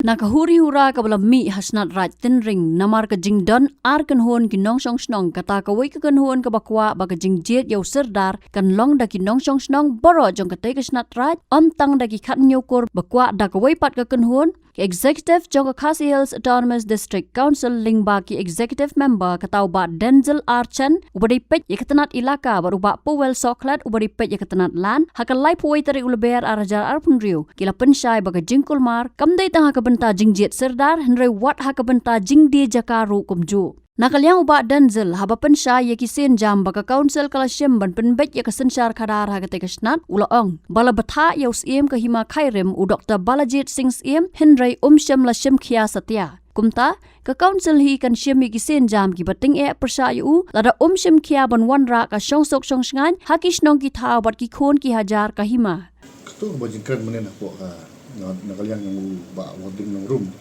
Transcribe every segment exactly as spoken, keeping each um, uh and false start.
Na ka huri hura kaba la mih ha Shnat Raid Tynring namar ka jingdon ar kynhun ki nongshong shnong, kata kawei ka kynhun kaba kwah ba ka jingjied ïa u Sirdar kan long da ki nongshong shnong baroh jong katei ka Shnat Raid, ym tang da ki khathynñiew kur ba kwah da kawei pat ka kynhun. Ka executive jong ka Khasi Hills Autonomous District Council lyngba ki executive member, kata u Bah Denzil R Chen uba dei peit ïa ka tnat ilaka bad u Bah Powell Sohkhlet uba dei peit ïa ka tnat land, ha ka laiphew wei tarik u Lber ar hajar arphew hynriew ki la pynshai ba ka jingkulmar kam dei tang ha ka bynta jingjied Sirdar hynrei wat ha ka bynta jingdie jaka ruh kumjuh. Na ka liang u Bah Denzil, haba pynshai ïa ki sienjam ba ka Council ka la shim ban pynbeit ïa ka synshar khadar ha katei ka Shnat, u la ong ba la bthah ïa u Syiem ka Hima Khyrim, u Doktor Balajied Singh Syiem, hynrei um shym la shim khia satia. Kumta ka Council hi kan shim ïa ki sienjam kiba tyngeh pyrshah ïa u lada um shim khia ban wanrah ka shongsuk shongshngaiñ ha ki shnong ki thaw bad ki khun ki hajar ka hima. Katto kaba jingkren mynne na ka, na, na ka liang jong u Bah Warding Nongrum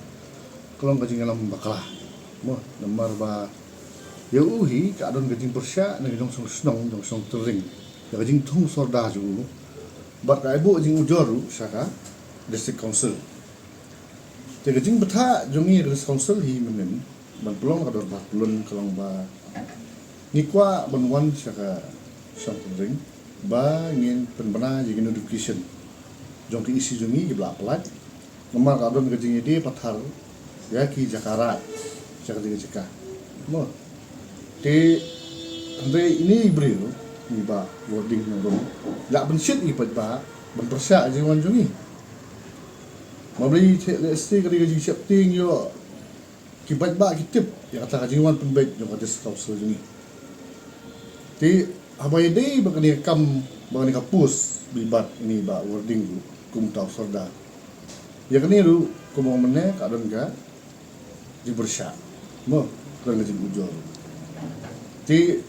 ka long ka jingïalam bakla. Mo, namar ba ïa u hi ka don ka jingpyrshah na ka jong shnong, shnong jong shnong Tynring ïa ka jingthung Sirdar jong u bad ka ai buh jingujor ruh sha ka District Council. Te ka jingbthah jong ngi ka District Council hi mynne ban pynlong ka dorbar pyllun ka long ba ngi kwah ban wan sha ka shnong Tynring ba ngin pynbna ïa ki notification jong ka E C jong ngi kiba la pyllait. Namar ka don ka jingïadei pathar ïa ki jaka raid sha ka jaka jaka. Mo. Te hynrei ine i briew, i Bah Warding Nongrum, la pynshit ïa ki paidbah ban pyrshah ïa ka jingwan jong ngi. Namar ba lehse ka dei ka jingsheptieng ïoh ki paidbah ki tip ïa kata ka jingwan pynbeit jong ka District Council jong ngi. Te haba ïadei bad kane ka kam, bad kane ka post ba i bat ine i Bah Warding ruh kum uta u Sirdar, ïa kane ruh kumba mynne ka don ka jingpyrshah, mo, ka don ka jingujor. Te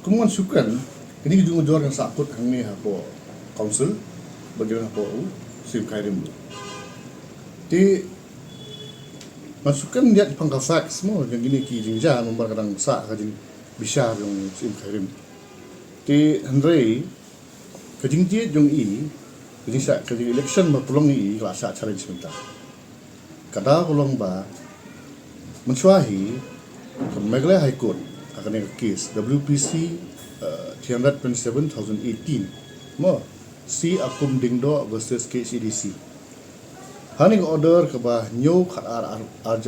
kum ngan shu kren, kane ka jingujor kan sahkut hangne hapoh Council bad ki don hapoh u Syiem Khyrim. Te ngan shu kren ïa ki pang ka facts, mo, jong kine ki jingjia, namar ka dang sah ka jingbishar jong u Syiem Khyrim. Te hynrei ka jingjied jong i, ka jingshah, ka jing election ba pynlong ïa i ka la shah challenge mynta. Ka daw ka long ba mynshuwa hi ka Meghalaya High Court ha kane ka case W P C, uh, three hundred twenty-seven thousand eighteen, mo, C Akum Diengdoh versus K H A D C. Ha kane ka order kaba hynñiew khatar ar, ar,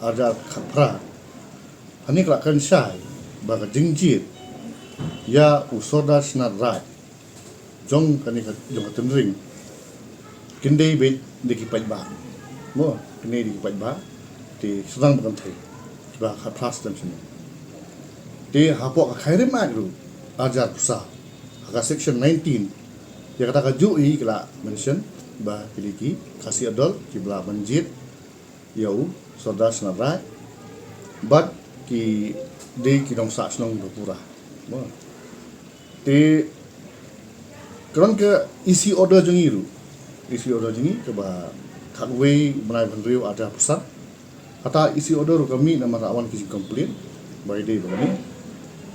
ar, ar khatphra, ha kane ka la kren shai ba ka jingjied ïa u Sirdar Shnat Raid jong kane ka, jong ka Tynring, kin dei beit da ki paidbah. Mo, kin dei da ki paidbah, te sdang ba kan thei kiba khatphra snem snem. Te hapoh ka Khyrim Act ruh, ar hajar arphew saw, ha ka section nineteen, ïa kata kajuh hi ki la mention ba ki dei ki Khasi Adult kiba lah ban jied ïa u Sirdar Shnat Raid bad ki dei ki nongsah shnong ba pura. Mo. Te ka don ka E C order jong ngi ruh. E C order jong ngi kaba khatwei bnai ba hynriew ar hajar arphew san. Kata E C order ruh ka mih namar ka wan ki jingcomplain ba ïadei bad kane.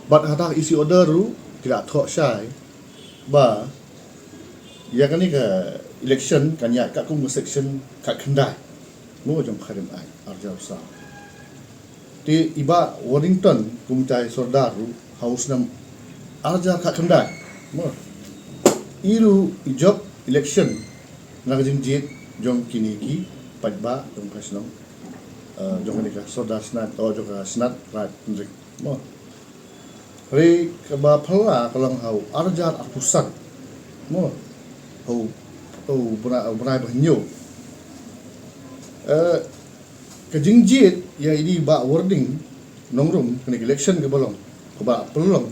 Bad kata E C order ruh ki la thoh shai ba ïa kane ka election kan ïaid katkum ka section khatkhyndai, mo, jong ka Khyrim Act ar hajar arphew saw. Te i Bah Waddington kum utai u Sirdar ruh ha u snem ar hajar khatkhyndai, mo, i ruh i jop election na ka jingjied jong kine ki paidbah jong ka shnong, eh, jong kane ka Sirdar Shnat, oh, jong ka Shnat Raid Tynring, mo. Hynrei kaba phylla ka long ha u ar hajar arphew san, mo, ha u, ha u bnai, ha u bnai ba hynñiew. Eh, ka jingjied ïa ine i Bah Warding Nongrum, kane ka election kaba long, kaba pynlong,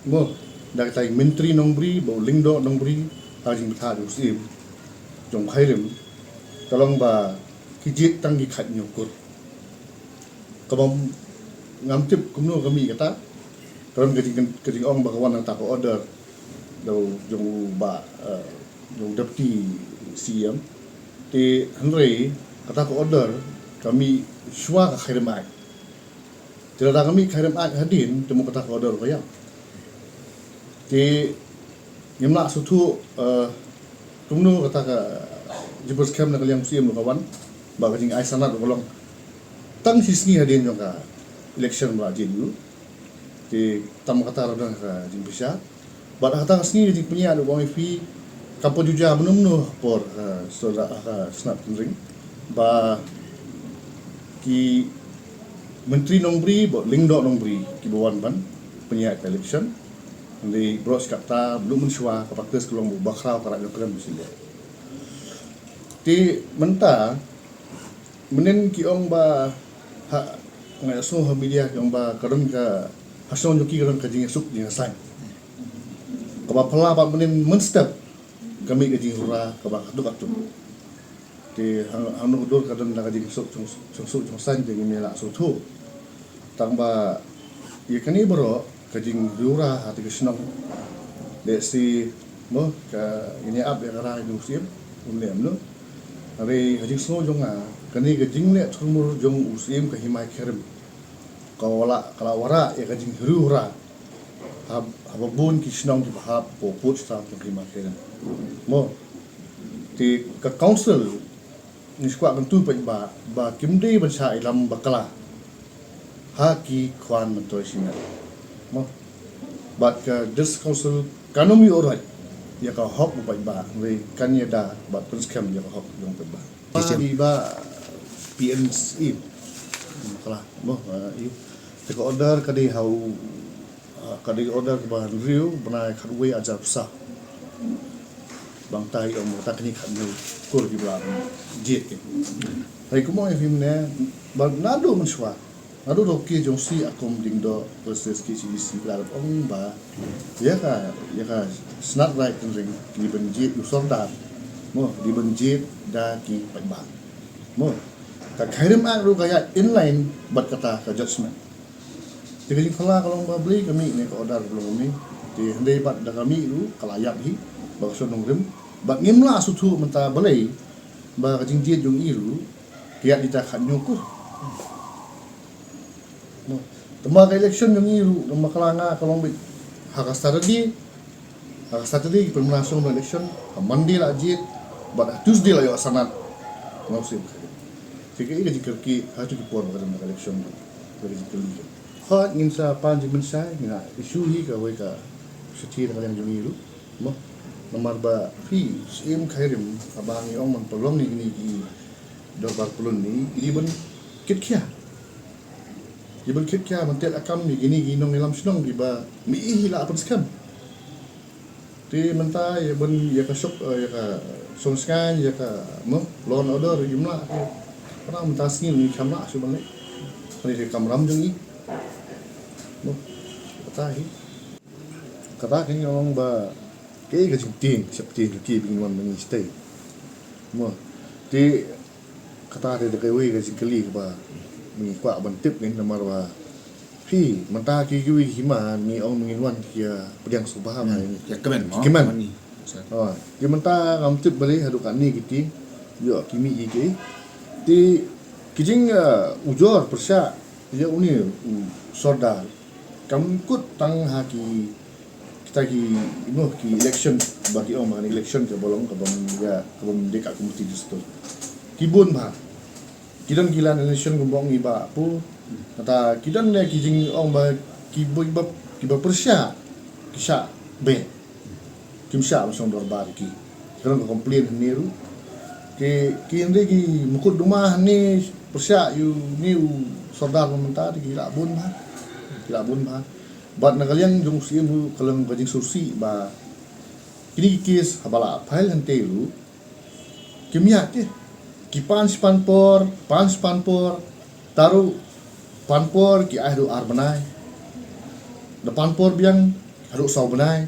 mo, da kata i Myntri Nongbri Bah Lyngdoh Nongbri ha ka jingbthah jong u Syiem jong Khyrim, ka long ba ki jied tang ki khathynñiew kur. Kaba ngam tip kumno ka mih kata. Ka don ka jing, ka jingong ba ka wan na kata ka order da u, jong u Bah, eh, jong u Deputy C M. Te hynrei kata ka order ka mih shuwa ka Khyrim Act. Te lada ka mih Khyrim Act hadien, te mo kata ka order ka ïap. Te ngim lah sngewthuh, eh, kumno kata ka jingpyrshah na ka liang u Syiem ruh ka wan. Ba ka jingai sanad ka long tang shi sngi hadien jong ka election ba la jied. Te tang kata ruh don ka jingpyrshah. Bad ha kata ka sngi ka jingpynïaid u ong ïa phi, kam pat ju jia mynno mynno ha por, eh, sora, eh, Shnat Tynring. Ba ki Myntri Nongbri bad Lyngdoh Nongbri kiba wan ban pynïaid ka election. Hynrei baroh shi katta, baroh mynshuwa, ka practice ka long ba u bakhraw ka Raid Nongkrem ba shu leh. Te mynta mynnin ki ong ba, ha, nga ïohsngew ha media ki ong ba ka don ka, ha shnong jong ki ka don ka jingïasuk jingïasaiñ. Kaba phylla pat mynnin mynstep ka mih ka jinghura kaba katto katto. Te hang, hangno ka dur ka don ka jingsuk jong, jingsuk jingsaiñ te ngim lah sngewthuh. Tang ba ïa kane baroh ka jinghura ha kata ka shnong. Lehse mo ka ngin ïa ap ïa ka rai u Syiem, um leh kumno. Hynrei ha jingsngew jong nga, kane ka jingleh thurmur jong u Syiem ka Hima Khyrim ka la, ka la wanrah ïa ka jinghuri hura ha, haba bun ki shnong kiba hap hapoh Pud Shnong jong ka Hima Khyrim. Mo, te ka council ngi shu kwah kyntu paidbah ba kim dei ban shah ïalam bakla ha ki khwan myntoi shi miet. Mo, bad ka District Council kan ym ïoh ruh ïa ka hok u paidbah, hynrei kan ïada bad pynskhem ïa ka hok jong u paidbah. Ki shem. Ba dei ba P N C bakla mo, eh, ïa. Te ka order ka dei ha u Ah, ka dei order kaba hynriew bnai khatwei arhajar arphew saw. Ba ngi ïoh ong ba kata kine khathynñiew kur kiba la jied ki. Hynrei kumno ïa phi mynne, ba naduh mynshuwa, naduh da u K. Jongsih Akom Diengdoh versus K H A D C, la ong ba ïa ka, ïa ka Shnat Raid Tynring ki dei ban jied u sordar. Mo, ki dei ban jied da ki paidbah. Mo, ka Khyrim Act ruh ka ïaid inline bad kata ka judgment. Te ka jingphylla ka long ba balei ka mih ne ka order ka long kumne. Te hynrei bad da ka mih ruh ka la ïap hi ba ka shong nongrim. Bad ngim lah sngewthuh mynta balei ba ka jingjied jong i ruh ka ïaid ïa kata khathynñiew kur. Mo, te ma ka election jong i ruh, ma ka la nga ka long beit ha ka Saturday. Ha ka Saturday ki pynmynta shuh election, ha Monday la jied, bad ha Tuesday la ïoh sanad. Ngam sngewthuh ba ka dei. Te kaei ka jingkyrkieh ha kito ki por ba ka dei ka election, ka jingkylli ka. Hooid, ngin sa pan jingmynshai, ngin ïa issue hi kawei ka shithi na ka liang jong ngi ruh. Mo, namar ba phi, Syiem Khyrim, haba ngi ong ban pynlong ïa kine ki dorbar pyllun ne, i dei ban kit khia. I dei ban kit khia ban tet akam ïa kine ki nongïalam shnong kiba mih hi la pynskhem. Te mynta ïa ban ïa ka shong, eh, ïa ka shong shngaiñ, ïa ka, mo, law and order, im lah, te. Para mynta sngi ngi kam lah shuh ban leh. Kane ka kamram jong ngi. Mo, kata hi. Kata ka ngi ong ba kaei ka jingtieng, sheptieng ka ki ba ngin wan ma ngi shatei. Mo, te kata te da kawei ka jingkylli kaba ngi kwah ban tip ne namar ba phi mynta ki kiwei ki hima ngi ong ba ngin wan ki ïa pdiang sngewbha ba ngi ïa kmen, mo, kmen. Ki mynta ngam tip balei haduh katne ki tieng ïoh ki mih ki. Te ki jing, eh, ujor pyrshah ïa une u sordar kam kut tang ha ki kita ki, you know, ki election ba ki ong ba election kaba long kaba ym ïa kaba ym dei ka committee district. Ki bun bha. Ki don ki land election kumba ong i Bah Pu. Kata ki don ne ki jingong ba ki bun ba kiba pyrshah ki shah beh. Kim shah ban shong dorbar ki. Ki don ka complain hangne ruh. Ki, ki hynrei ki mukotduma hangne pyrshah ïa une u sordar ba mynta te ki la bun bha. Ki la bun bha. Bad na ka liang jong u Syiem ruh ka long ka jingsngewsih ba kine ki case haba la file hangtei ruh kim ïaid te. Ki pan shi pan por, pan shi pan por, te ruh pan por ki ai haduh ar bnai. Da pan por biang haduh saw bnai.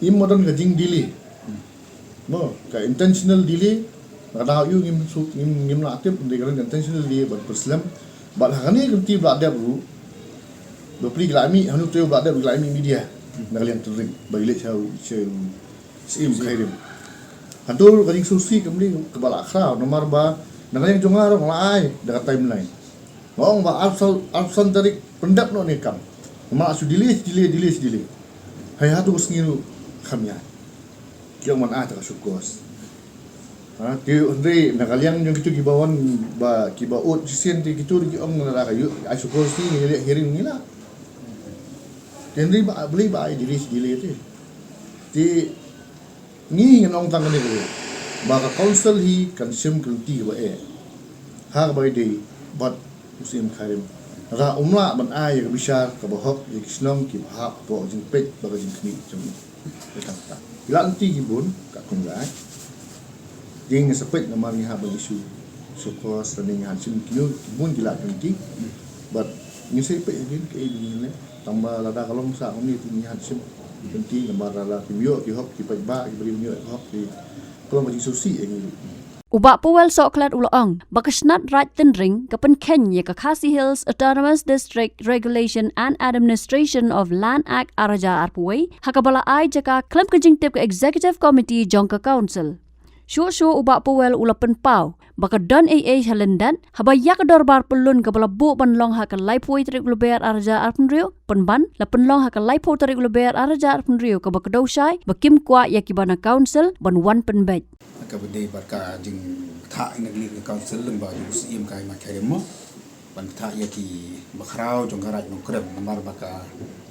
Im don ka jing delay. Mo, ka intentional delay, na ka daw ïa u ngim suk, ngim, ngim lah tip, hynrei ka long intentional delay ban pynslem. Bad ha kane ka kynti ba la dep ruh, bapli ki la mih, hangno te ba la dep ki la mih media. Na ka liang Tynring, ba ïaleh sha u, sha u Syiem Khyrim. Hangto ruh ka jingsngewsih kam dei kaba la khraw, namar ba na ka liang jong nga ruh nga la ai da ka timeline. Nga ong ba arphew san, arphew san tarik pyndep noh ne kam. Namar shu delay, delay, delay, delay. Hei hato ka sngi ruh kham ïaid. Ki ong ban ai ta ka show cause. Ha, te hynrei na ka liang jong kito kiba wan ba kiba ot shisien te kito ki ong na ka yu ai sukor si ngi leh hearing ngi la. Te hynrei ba beli ba ai dili dili te. Te ngi ngan ong tang kane kane ba ka council hi kan shim ka lynti kaba eh. Ha kaba ïadei bad u Syiem Khyrim. Ra um lah ban ai ïa ka bishar kaba hok ïa ki shnong kiba hap hapoh ka jingpeit bad ka jingkhmih jong u. Ïa kata. Ki la lynti ki bun ka kum ka ai. Dei ngi sa peit namar ngi hap ban issue. Sukor sa ngi hap shim ki ki bun ki la lynti. Bad ngi sa peit ïa ki kaei ba ngi leh. Tang ba lada ka long sa kumne te ngi hap shim. Lynti namar lada kim ïoh ki hok ki paidbah ki briew ym ïoh ki hok ki ka long ka jingsngewsih ïa ngi ruh. U Bah Powell Sohkhlet u la ong ba ka Shnat Raij Tynring ka pynkheiñ ïa ka Khasi Hills Autonomous District Regulation and Administration of Land Act ar hajar arphew wei, ha kaba la ai jaka khlem ka jingtip ka Executive Committee jong ka Council. Shuh shuh u Bah Powell u la pynpaw ba ka don ei ei ha lyndet, haba ïa ka dorbar pyllun kaba la buh ban long ha ka laiphew tarik u Lber ar hajar arphew hynriew, pynban la pynlong ha ka laiphew tarik u Lber ar hajar arphew hynriew kaba kdew shai ba kim kwah ïa kiba na Council ban wan pynbeit. Kaba dei bad ka jingthah na ka council lyngba u Syiem ka Hima Khyrim mo. Ban thah ïa ki bakhraw jong ka Raid Nongkrem namar ba ka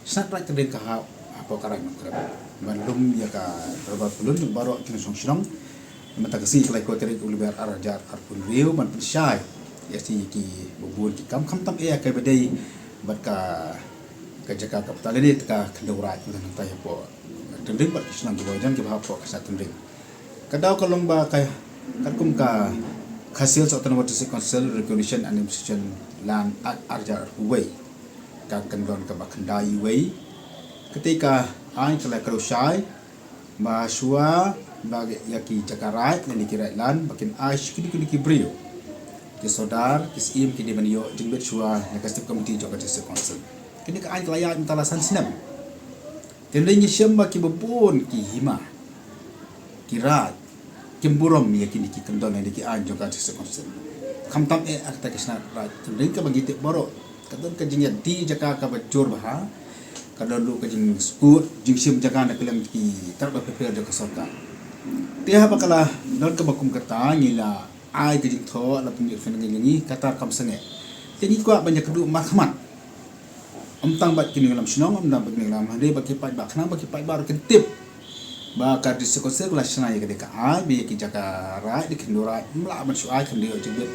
Shnat Raij Tynring ka hap hapoh ka Raid Nongkrem. Ban lum ïa ka dorbar pyllun jong baroh ki nongshong shnong. Mynta ka sngi ka laiphew tarik u Lber ar hajar arphew hynriew ban pynshai ïa shi ki babun ki kam khamtam eh kaba dei bad ka ka jaka ka pynthah lane ka khyndew raid mynta nangta ïa hapoh Tynring bad ki shnong kiba jan kiba hap hapoh ka Shnat Tynring. Ka daw ka long ba ka katkum ka Khasi Hills Autonomous District Council Recognition and Administration Land Act ar hajar arphew wei. Ka kyndon kaba khyndai wei. Kata ka aiñ ka la kdew shai ba shuwa ba ïa ki jaka raid lane ki raid lan ba kin ai sha kino kino ki briew. Ki sordar ki syiem ki dei ban ïoh jingbit shuwa na ka Executive Committee jong ka District Council. Kane ka aiñ ka la ïaid mynta la san snem. Te ngi shem ba kiba bun ki hima ki raid kim burom ïa kine ki kyndon ïa ki aiñ jong ka District Council. Khamtam eh ha kata ka Shnat Raij Tynring kaba ngi tip baroh ka don ka jingïadei jaka kaba jur bha. Ka don ruh ka jingsngewsih jingshim jaka na ka liang ki tnat bapher bapher jong ka sorkar. Te haba ka la don kaba kum kata ngi la ai ka jingthoh la pynmih pynngeit ïa ngi kata kam sangeh. Te ngi kwah ban ïakynduh markhmat. Ym tang bad ki nongïalam shnong, ym tang bad ki nongïalam, hynrei bad ki paidbah khnang ba ki paidbah ruh kin tip ba ka District Council ka la shna ïa ka dei ka aiñ ba ïa ki jaka raid, ki khyndew raid ym lah ban shu ai khyndew jingbit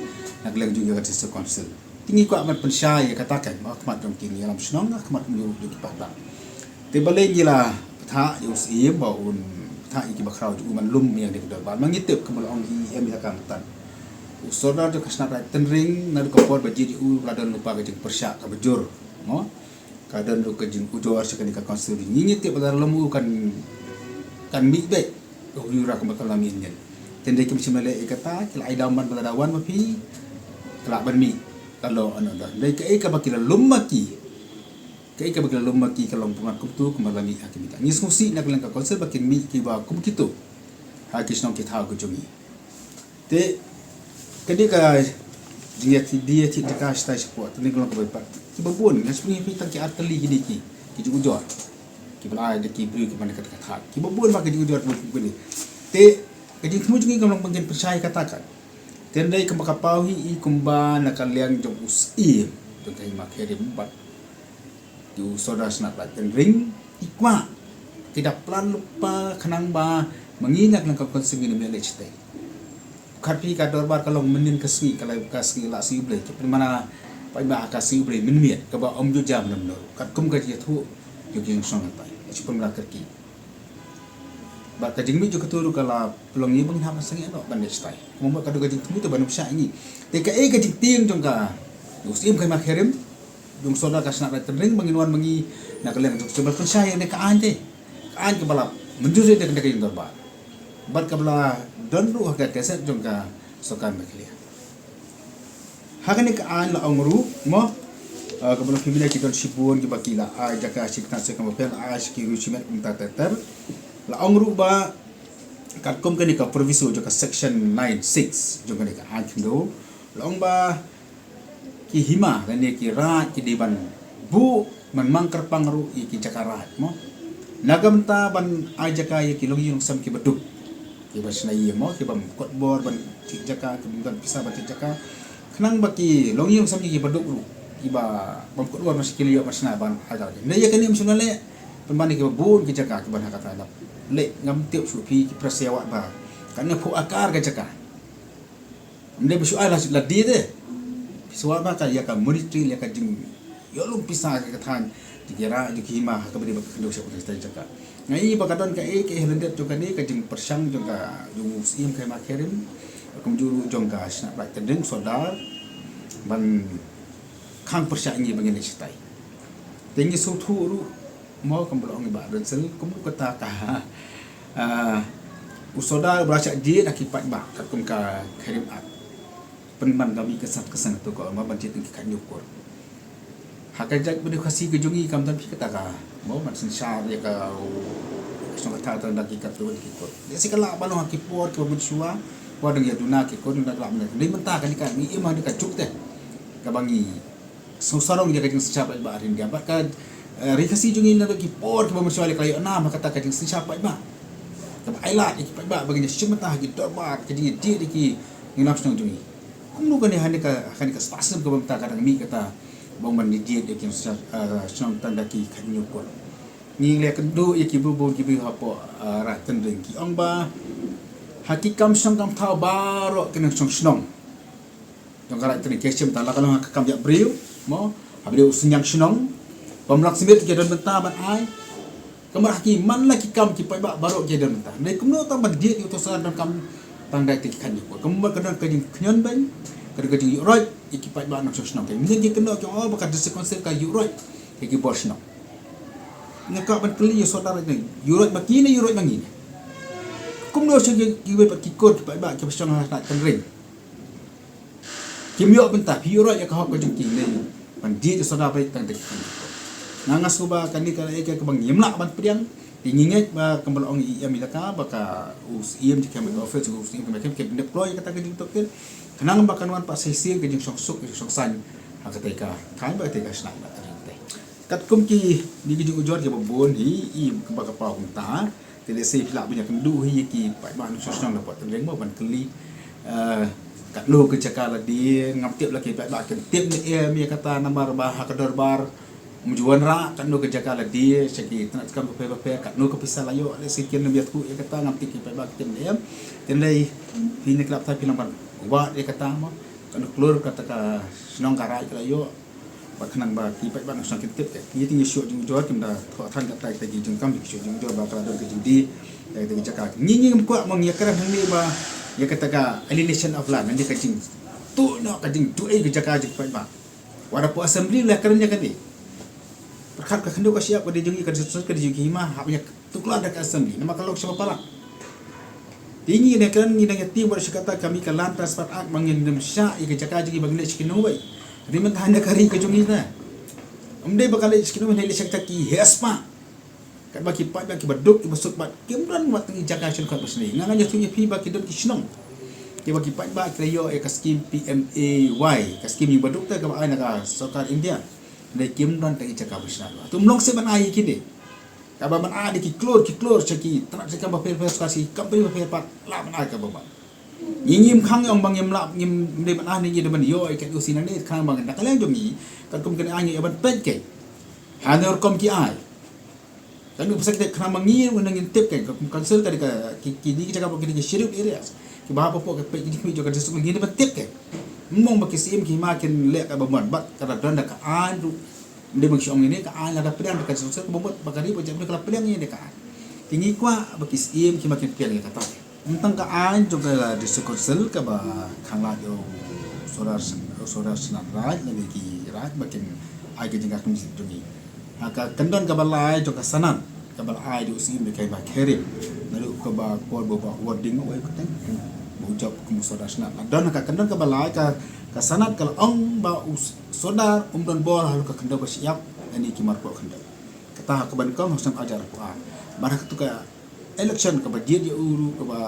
na ka liang jong ka District Council. Te ngi kwah ban pynshai ïa kata kan ha khmat jong ki nongïalam shnong, ha khmat jong ki paidbah. Te balei ngi la pynthah ïa u Syiem ba un pynthah ïa ki bakhraw jong u ban lum ïa ka dei ka dorbar. Ma ngi tip kumba la ong i em ïa ka mynta. U sordar jong ka Shnat Raij Tynring naduh ka por ba jied ïa u la don lypa ka jingpyrshah kaba jur. Mo? Ka don ruh ka jingujor sha kane ka council. Ngi ngi tip ba lada lum u kan kan mih beit. Ka hynriew ra kumba ka la mih ngen. Te hynrei kim shym la leh ïa kata, ki la ai dawai ban ba lada wan ma phi ka lah ban mih. Ka long ano da. Hynrei kaei kaba ki la lum ma ki. Kaei kaba ki la lum ma ki ka long pynban kumto kumba la mih ha ki mih. Ngi sngewsih na ka liang ka council ba kin mih kiba kum kito ha ki shnong ki thaw ki jong ngi. Te ka dei ka jingïaid, dei ïaid jaka shatai shapoh, te ngi long kaba pat. Kiba bun nga sngewsih phi tang ki ar tylli kine ki, ki jingujor. Kiba la ai da ki briew kiba na kata ka thad. Kiba bun ba ki jingujor kiba bun kine. Te ka jingthmu jong ngi ka long ba ngin pynshai kata kan. Te hynrei kumba ka paw hi i kumba na ka liang jong u Syiem jong ka Hima Khyrim bad u sordar Shnat Raij Tynring i kwah ki da plan lypa khnang ba ma ngi na ka liang ka council ngin ym ïaleh shatei. Khat phi ka dorbar ka long mynnin ka sngi, ka la ka sngi la sngi U Blei, ki pynmana paidbah ha ka sngi U Blei mynmiet kaba ym ju jam mynno. Katkum ka jingïathuh jong ki nongshong hangtai. Shi pynmana kyrkieh. Bad ka jingmih jong kato ruh ka la pynlong ïa ba ngin hap ban sangeh noh ban leh shatai. Kumba ka dei ka jingthmu te ban pynshai ngi. Te kaei ka jingtieng jong ka u Syiem ka Hima Khyrim jong u sordar ka Shnat Raij Tynring ba ngin wan ma ngi na ka liang jong ka pynshai ïa ka aiñ te. Ka aiñ kaba la mynjur ïa ka dei ka jingdorbar. Bad kaba la don ruh ha ka gazette jong ka sorkar Meghalaya. Ha kane ka aiñ la ong ruh mo, ah, kaba la phi mynta ki don shibun kiba ki la ai jaka shi tnat shi kam bapher, la ai shi ki riew shimet kumta ter ter. La ong ruh ba katkum kane ka proviso jong ka section nine six jong kane ka aiñ khyndew, la ong ba ki hima lane ki raid ki dei ban buh ban mang kyrpang ruh ïa ki jaka raid mo. Na ka bynta ban ai jaka ïa ki longïing longsem kiba duk. Ki ba shna ïing mo, ki bym kut bor ban thied jaka, ki bym don pisa ban thied jaka. Khnang ba ki longïing longsem ki ba duk ruh, ki ba bym kut bor ban shna ki leh ban shna ban hajar. Ne ïa kane ym shym la leh, pynban ïa ki ba bun ki jaka ki ban ha kata lap. Leh ngam tip shuh phi ki press ïa wat ba. Kane phuh akar ka jaka. Ym dei ba shu ai la, la die te. Phi sa wad ba ka ïa ka monetary, ïa ka jingïoh lum pisa ka, ka thaiñ jong ki rah jong ki hima ha kaba ïadei bad ka khyndew sha ka jaka. Nga i ba ka don kaei kaei ha lyndet jong kane ka jingpyrshang jong ka jong u Syiem ka hima ka rim, kumjuh ruh jong ka Shnat Raid Tynring Sordar ban khang pyrshah ïa ngi ba ngin leit shatai. Te ngi sngewthuh ruh mo, kumba la ong i Bah Donsel, kumno kata ka, ah, u Sordar u ba la shah jied ha ki paidbah katkum ka Khyriem Act. Pynban ka mih ka sat ka seng tu ka ma ban jied ki khañ ñiuh kur. Ha ka jaitbynriew Khasi ka jong ngi kam don phi kata ka mo ban synshar ïa ka u shnong ka thaw tang da ki katto ki kur. Lehse ka lah ban long ha ki por kiba mynshuwa, por dang ïa duna ki kur dang da ka lah ban. Dei mynta kane ka ngi im ha kane ka juk te kaba ngi sngewsarong ïa ka jingsynshar paidbah ha India. Bad ka, eh, ri Khasi jong ngi naduh ki por kiba mynshuwa leh ka la ïoh nam ha kata ka jingsynshar paidbah. Kaba ai lad ïa ki paidbah ba ngin ïa shim bynta ha ki dorbar ka jingïajied ïa ki nongïalam shnong jong ngi. Kumno kane ha kane ka, ha kane ka spah snem kaba mynta ka dang mih kata ba ong ban ïajied ïa ki nongïalam, eh, shnong tang da ki khañ ñiuh kur. Ngi leh kynduh ïa ki bun bun ki briew hapoh, eh, Raid Tynring ki ong ba ha ki kam shnong kam thaw baroh ki nongshong shnong jong ka Raid Tynring ki shim ta la ka long ha ka kam ïa briew mo, ha briew u synñiang shnong, bym lah smiet ki don bynta ban ai. Kumba ha ki man la ki kam ki paidbah baroh ki don bynta. Dei kumno tang ban jied ïa uto u Sordar don kam tang da ki khañ ñiuh kur. Kumba ka don ka jingkhñiot beiñ, ka don ka jingïuhroit ïa ki paidbah nongshong shnong. Ki mynta ki kynnoh ki ong ba ka District Council ka ïuhroit ïa ki bor shnong. Nga kwah ban kylli ïa u Sordar ne, ïuhroit ma ki ne ïuhroit ma ngi ne? Kumno sha ki, kiwei pat ki kur ki paidbah kiba shong ha Raid Tynring. Kim ïoh bynta, phi ïuhroit ïa ka hok ka jong ki ne ban jied ïa u Sordar ba tang da ki khañ. Nga, nga sngew ba kane ka dei kaei kaba ngim lah ban pdiang. Te ngi ngeit ba kumba la ong i Em Elaka ba ka u Syiem jong ka Hima Office, u Syiem jong ka Hima Office, ki dep kloi ïa kata ka jingtohkit khnang ba kan wan pat sa shisien ka jingshongsuk ka jingshongsaiñ ha katei ka thaiñ bad katei ka shnat Raid Tynring. Katkum kine ki jingujor kiba bun hi, i kaba ka paw kumta. Te lehse phi lah ban ïakynduh hi ïa ki paidbah nongshong shnong na Port Tynring mo ban kylli, eh, katno ka jaka lade, ngam tip la ki paidbah kin tip ne em ïa kata namar ba ha ka dorbar ym ju wanrah katno ka jaka lade sha ki tnat kam bapher bapher, katno ka pisa la ïoh, lehse kin ym ïathuh ïa kata, ngam tip ki paidbah kin tip ne em. Te lei phi ne ki lap thai phi nang ban wad ïa kata mo, katno klur kata ka shnong ka raid ka la ïoh. Ba khnang ba ki paidbah nongshong kin tip ka. Ngi te ngi shu ïoh jingujor, kim da thoh than katta kita ki jingkam, ki shu ïoh jingujor ba ka la don ka jingdie ïa kita ki jaka. Ngi, ngi ngim kwah mo, ngi ïakren hangne ba ïa kata ka alienation of land, hangne ka jingtuh noh ka jingduwai ka jaka jong ki paidbah. Wat hapoh assembly la kren ïa kane. Pyrkhat ka khyndew ka shyiap ka dei jong ngi, ka dei jong ki, ka dei jong ki hima, hap ïa tuklar da ka assembly namar ka long shaba palat. Te ngi ne kren, ngi dang ïa tieng bad sha kata ka mih ka Land Transfer Act ba ngin ym shah ïa ka jaka jong ngi ba ngin leit sha ki nongwei. Hynrei mynta ha kane ka ri ka jong ngi na, ym dei ba ka leit sha ki nongwei, leit sha kita ki heh spah. Katba ki paidbah kiba duk kiba suk bad kim don wat tang ki jaka sha khot ba shane. Nga, nga ïathuh ïa phi ba ki don ki shnong kiba ki paidbah ki la ïoh ïa ka skim P M A Y, ka skim ïing baduk te kaba ai na ka sorkar India. Hynrei kim don tang ki jaka ban shna. Te ym long shuh ban ai ïa kine. Kaba ban ai da ki klur ki klur sha ki tnat sha kam bapher bapher, sha ki company bapher pat, lah ban ai kaba bun. Ngi ngim khang ïa ong ba ngim lah, ngim dei ban ai ne ngi dei ban ïoh ïa ka N O C nangne, khnang ba ngi da ka liang jong ngi katkum kane ai ngi ïa ban peit kein. Hane rukom ki ai. Kan ngi pynshai khnang ba ngi ruh ngin tip kein, ka kum council ka dei ka, ki, kine ki jaka ba ki dei ki scheduled areas. Kiba hap hapoh ka peit ki jingkhmih jong ka district ngi dei ban tip kein. Ym ong ba ki syiem ki hima kin leh kaba bun bad ka la don da ka aiñ ruh. Ym dei ba ngi shu ong ine, ka aiñ lada pdiang da ka District Council kaba mut ba ka ri ba jam ka la pdiang ine ka aiñ. Te ngi kwah ba ki syiem ki hima kin pdiang ïa kata. Ym tang ka aiñ jong ka District Council kaba khanglad ïa u Sordar, u Sordar Shnat Raid lane ki raid ba kin ai ka jingkyrkhu jong ngi. Ha ka kyndon kaba lai jong ka sanad kaba la ai da u Syiem jong ka Hima Khyrim. Naduh kaba por ba u Bah Warding Waheh Kuteng ba u jop kum u Sordar Shnat. La don ha ka kyndon kaba lai ka, ka sanad ka la ong ba u Sordar um don bor halor ka khyndew ka shyiap lane ki marpoh khyndew. Kata ha kaba nyngkong ha u snem arhajar arphew ar. Bad ha katu ka election kaba jied ïa u ruh kaba,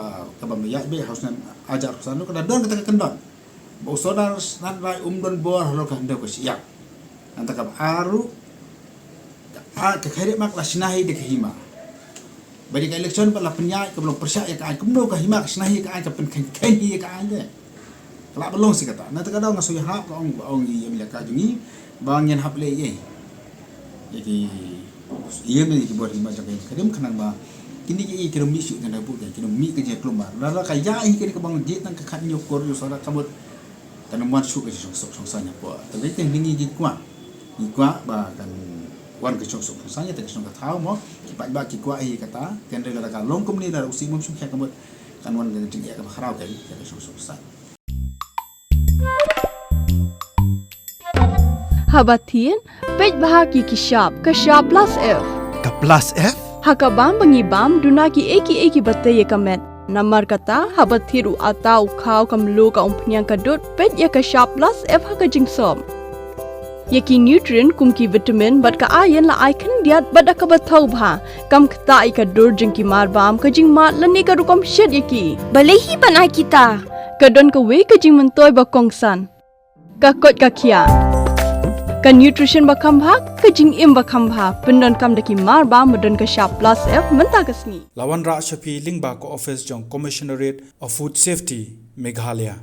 kaba ym ïaid beit ha u snem arhajar arphew san ruh ka la don kata ka kyndon ba u Sordar Shnat Raid um don bor halor ka khyndew ka shyiap. Nangta kaba ar ruh, ka, ka Khyrim Act la shna hi da ka hima. Ba ïa ka election ba la pynïaid ka ba long pyrshah ïa ka aiñ kumno ka hima ka shna hi ïa ka aiñ ka pynkheiñ kheiñ hi ïa ka aiñ te. Ka lah ba long shi katta. Na kata ka daw nga shu ïahap ka ong ba ong ïa ïa ka jong ngi ba ngin hap leh ïa ïa ki ïa ki bor hima jong ka ïa ka rim khnang ba kine ki ïa ki rim mih shuh tang da buh ki rim mih ka jingkhlem ba la la ka ïa hi kane ka bang jit tang ka khat ñiew kor ïa sara ka mut kan wan shuh ka jingsuk suk suk sanya po. Tapi kan ngi ngi kwah ngi kwah ba kan wan ka suk suk suk sanya te ka suk ka thaw mo ki pat ba ki kwah hi kata kan re la ka long kumne la u si mum suk ka mut kan wan ka jing ïa ka khraw ka ka suk suk sanya. Haba thied, peit bha ki ki shap, ka shap plus F. Ka plus F? Ha ka bam ba ngi bam duna ki ei ki ei ki ba tei ïa ka met. Namar kata haba thied u ata u khaw ka mluh ka umphniang ka dud peit ïa ka shap plus F ha ka jingsop. Ïa ki nutrient kum ki vitamin bad ka iron la ai khyndiat bad da kaba thaw bha. Kam ktah ïa ka dur jong ki mar bam ka jingmad lane ka rukom shet ïa ki. Balei hi ban ai kita? Ka don kawei ka jingmyntoi ba kongsan. Ka koit ka khiah. Ka nutrition ba kham bha, ka jingim ba kham bha, pyndonkam da ki mar bam ba don ka shap plus F mynta ka sngi. La wanrah sha phi lyngba ka office jong Commissionerate of Food Safety, Meghalaya.